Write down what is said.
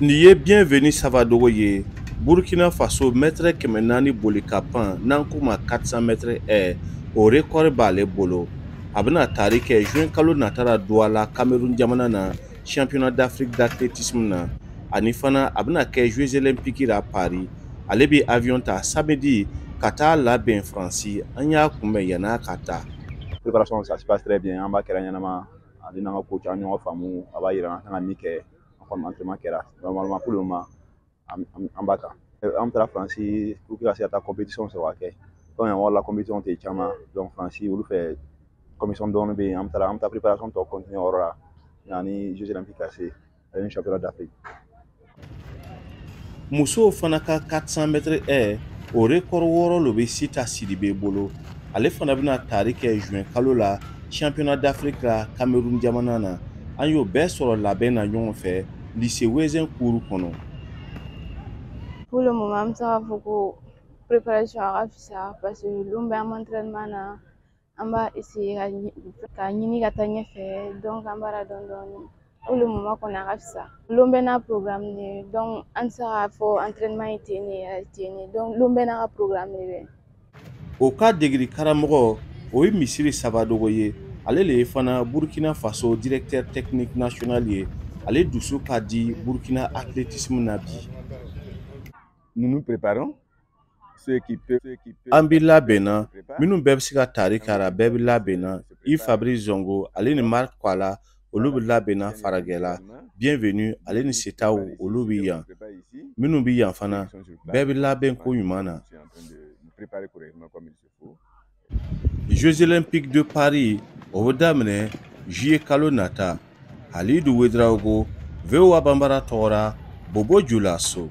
Nin ye Bienvenu Savadogo ye, Burkina Faso mètre 400 boli ka pan, n'an k'o ma 400 mètres haies, o record b'ale bolo. A bɛna tari kɛ juin kalo nata la Douala, Cameroun jamana na, championnat d'Afrique d'athlétisme na. Ani fana a bɛna kɛ Jeux olympiques la Paris. Ale bɛ avion ta samedi ka taa labɛn Faransi. An y'a kunbɛn yann'a ka taa. Préparation, ça se passe très bien. An b'a kɛra ɲɛnama, ale n'an ka coach an ɲɔgɔn faamu, a b'a yira an kan ka min kɛ. An kɔni entraînement kɛra normalement. Pour le moment, an b'a kan. An taara Faransi pour que ka se ka taa compétition sɔrɔ ka kɛ. Comme yan yɔrɔ la, compétition tɛ caman, donc Faransi olu fɛ, compétition dɔɔni bɛ yen. An taara, an bɛ taa préparation tɔ continuer o yɔrɔ la yanni Jeux olympiques ka se ani championnat d'Afrique. Musow fana ka 400 mètres haies, o record 6 lo bɛ Sita Sidibe bolo. Ale fana bɛna tari kɛ juin kalo la championnat d'Afrique la Cameroun jamana na. An y'o bɛɛ sɔrɔ labɛn na ɲɔgɔn fɛ lycée Ouezzin cour kɔnɔ. Pour le moment, an bɛ se k'a fɔ ko préparation a ka fisa, parce que lon bɛɛ an bɛ entraînement na, an b'a essayer ka ɲini ka taa ɲɛfɛ, donc an b'a la dɔɔni dɔɔni. Pour le moment kɔni, a ka fisa. Lon bɛɛ n'a programme de ye, donc an tɛ se k'a fɔ entraînement ye ten de ten de, donc lon bɛɛ n'a ka programme de bɛ. O ka degeli karamɔgɔ, o ye Misiri Savadogo ye. Ale le ye fana Burkina Faso directeur technique national ye. Ale dusu ka di Burkina athlétisme na bi. Nous nous préparons. Ceux qui peuvent, ceux qui peuvent An bɛ labɛn na, minnu bɛɛ bɛ se ka tari k'a la, bɛɛ bɛ labɛn na. Yves Fabrice Zongo, ale ni Marc Kwala, olu bɛ labɛn na faragɛla. Bienvenu, ale ni Setaw, olu bɛ yan. Minnu bɛ yan fana, bɛɛ bɛ labɛn ko ɲuman na. Jeux olympiques de Paris, o bɛ daminɛ juillet kalo nata. Halidu Ouedraogo, VOA Bambara tɔgɔ la, Bobo Julaso.